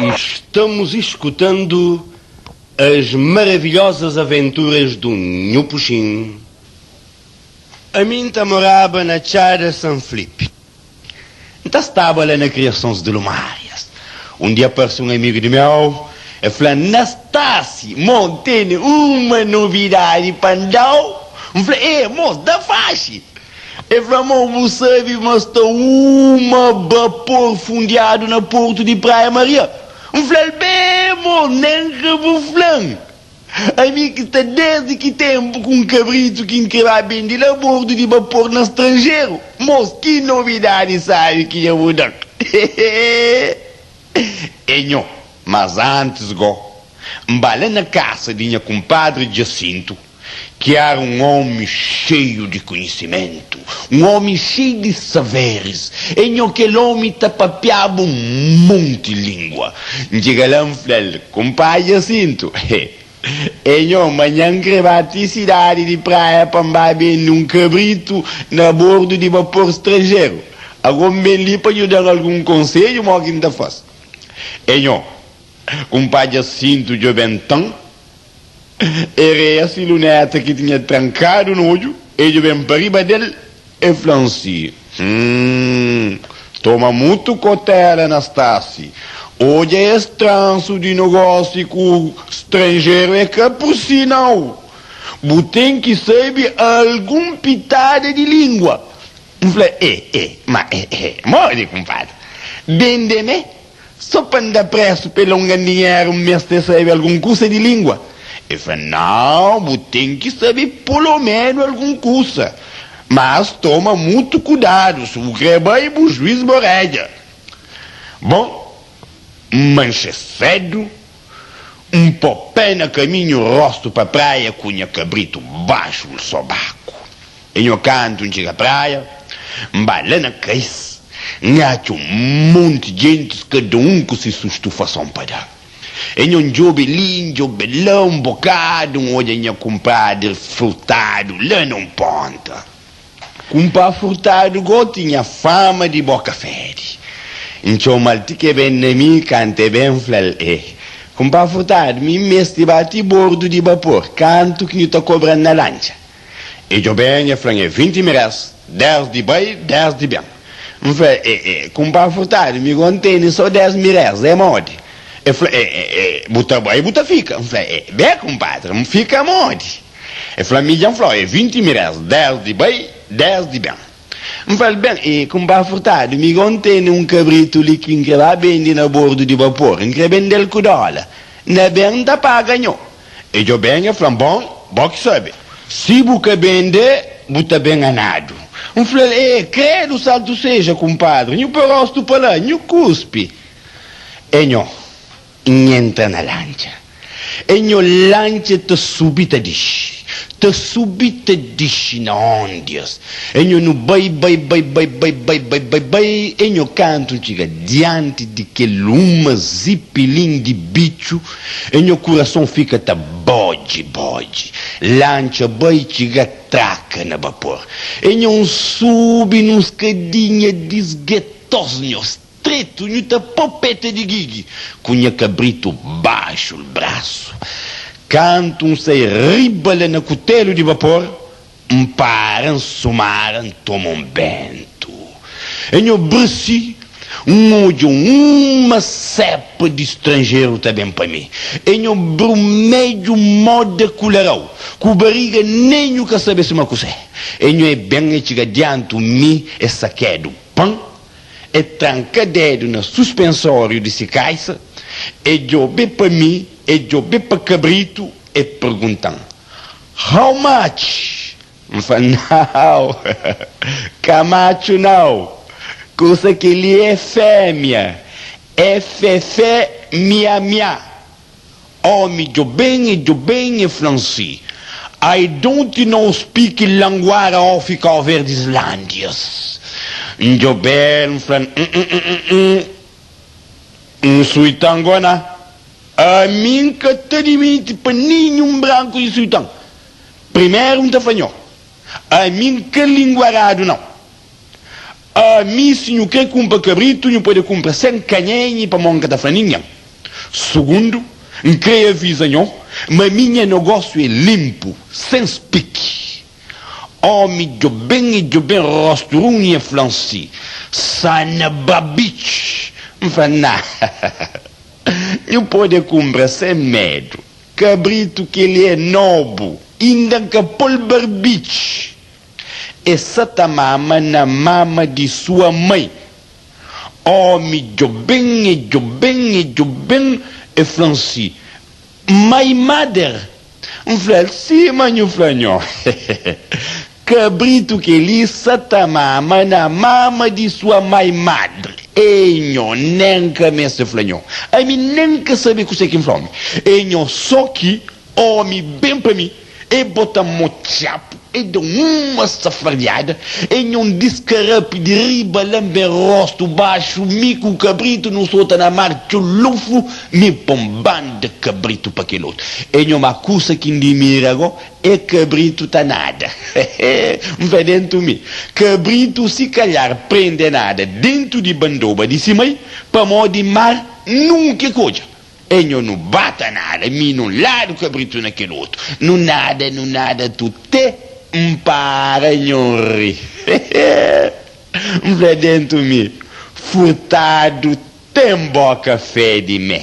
Estamos escutando as maravilhosas aventuras do Nhu Puxin. Ami N ta moraba na Txada San Flipi. N ta staba la na kriasons di lumárias. Un dia parse un amigu di meu, el fla-m, Nastasi, mo N tene uma novidadi pa N da-u. N fla, E, mos, da faxi! El fla, Mo, bu sabe ma sta uma bapor fundiadu na portu di Praia Maria? N fla-l, Be, mo, nen ka bu fla-m! Ami ki sta desdi ki tenpu ku un kabritu ki N kre ba bende la bordu di bapor na stranjeru. Mos, ki nobidadi sabi ki dja bu da-m! E nho, mas antis go, N ba la na kasa di nha kunpadri Jasintu, ki éra un ómi xeiu di konhisimentu, un ómi xeiu di saberis. E nho, kel ómi ta papiaba un monti língua. N txiga la, N fla-l, Kunpadri Jasintu, e nho, manhan N kre ba ti sidadi di Praia pa N ba bende un kabritu na bordu di bapor stranjeru. Ago N ben li pa nho da-m algun konsedju mo ki N ta fase. E nho, kunpadri Jasintu djobe nton. E rea si luneta ki tinha trankadu na odju, e djobe-m pa riba del, e fla-m si, Hum, toma mutu kotela, Nastasi. Odja es transu di nogósi ku stranjeru é ka pur si nau. Bu ten ki sabe algun pitada di língua. N fla, E, e, ma e, e, modi, kunpadri? Bende mé? So pa N da presu pa el longa-m dinheru, N meste sabe algun kusa di lingua. El fla, Nau, bu ten ki sabe pulomenu algun kusa. Mas toma mutu kudadu, si bu kre bai, bu juis bo redja. Bon, N manxe sedu, N po pe na kaminhu rostu pa praia ku nha kabritu baxu-l sobaku. E nho kantu N txiga praia, N ba la na kais, N atxa un monti djentis kada un ku si sustufason pa da. E nho N djobe li, N djobe la un bokadu, N odja nha kunpadri Furtadu la na un ponta. Kunpá Furtadu go tinha fama di boka fedi. N txoma-l ti ke ben na mi, kantu e ben N fla-l, E, kunpá Furtadu, mi N meste ba ti bordu di bapor, kantu ki nhu ta kobra-m na lantxa? E djobe-m, e fla-m, é 20 mirés, 10 di bai, 10 di ben. N fla, e, e, kunpá Furtadu, mi go N tene so 10 mirés, é modi? E fla, e, e, e, bu ta bai, bu ta fika. N fla, e, be, kunpadri, N fika modi? E fla, mi dja N fla-u, é 20 mirés, 10 di bai, 10 di ben. N fla-l, ben, e, kunpá Furtadu, mi go N tene un kabritu li ki N kre ba bende na bordu di bapor, N kre bende-l ku dóla. Na ben N ta paga nho. E djobe-m, e fla-m, Bon, bo ki sabe. Si bu ka bende, bu ta ben nganadu. N fla-l, E, kredu saltu seja, kunpadri, nhu poi rostu pa la, nhu kuspi. E nho, N entra na lantxa. E nho, lantxa ta subi ta dixi, ta subi ta dixi na óndias. E nho, nu bai, bai, bai, bai, bai, bai, bai, bai, bai, e nho, kantu N txiga dianti di kel uma zipilin di bitxu, E nha kurason fika ta bodji bodji. Lantxa bai txiga traka na bapor. E nha un subi nun skadinha disgetos nho stretu nhu ta po peta di gigi ku nha kabritu baxu-l brasu. Kantu N sai riba la na kutelu di bapor, N para, N sumara, N toma un bentu. E nho brisi, N odja uma sepa di stranjeru ta ben pa mi. E nho brumedju moda kulerau, ku bariga nen nhu ka sabe suma kusé. E nho e ben e txiga diantu mi, e sakedu pan, e tranka dedu na suspensóriu di si kaisa, e djobe pa mi, e djobe pa kabritu, e pergunta-m, How much? N fla, Nau, ka matxu nau, kusa kel-li é fémia, é fefé mia-mia. Ómi djobe-m, e djobe-m, e fla-m si, I don't know speak languara of Kauverdislândias. N djobe-l, N fla-l, N-n-n-n-n, N suita-m go na. Ami N ka ta dimiti pa ninhun branku di suitan. Primeru N ta fla nho, ami N ka linguaradu nau. Ami si nhu kre kunpra kabritu, nhu pode kunpra sen kanhenhi pamó N ka ta fla ningen. Sugundu, N krê aviza nho ma mi nha nogósiu é linpu, sen spiki. Ómi djobe-m e djobe-m róstu runhu e fla-m si, Sanababitx! N fla, Ná, nhu pode kunpra sen medu. Kabritu kel-li é nobu, inda N ka pô-l barbitx. E sa ta mama na mama di sua mãe. Ómi djobe-m e djobe-m e djobe-m e fla-m si, My mother! N fla-l, Sima nhu fla nho. Kabritu kel-li sa ta mama na mama di sua my madre. E nho nen ka meste fla nho. Ami nen ka sabe kusé ki N fla ómi. E nho só ki ómi ben pa mi. E bota mo txapu, e da uma safardiada, e nha un diskarapi di riba la N ben rostu baxu, mi ku kabritu nu sota na mar txulufu, mi pon banda kabritu pa kel otu. E nha ma kusa ki N dimira go, e kabritu ta nada. N fla dentu mi, kabritu si kalhar prende nada dentu di bandoba di si mai, pamodi mar nunka e ka odja. E nho nu ba ta nada, mi nun ladu, kabritu na kel otu. Nu nada, nu nada tu te N para nho ri. N fla dentu mi, furtadu ten boka fedi mé.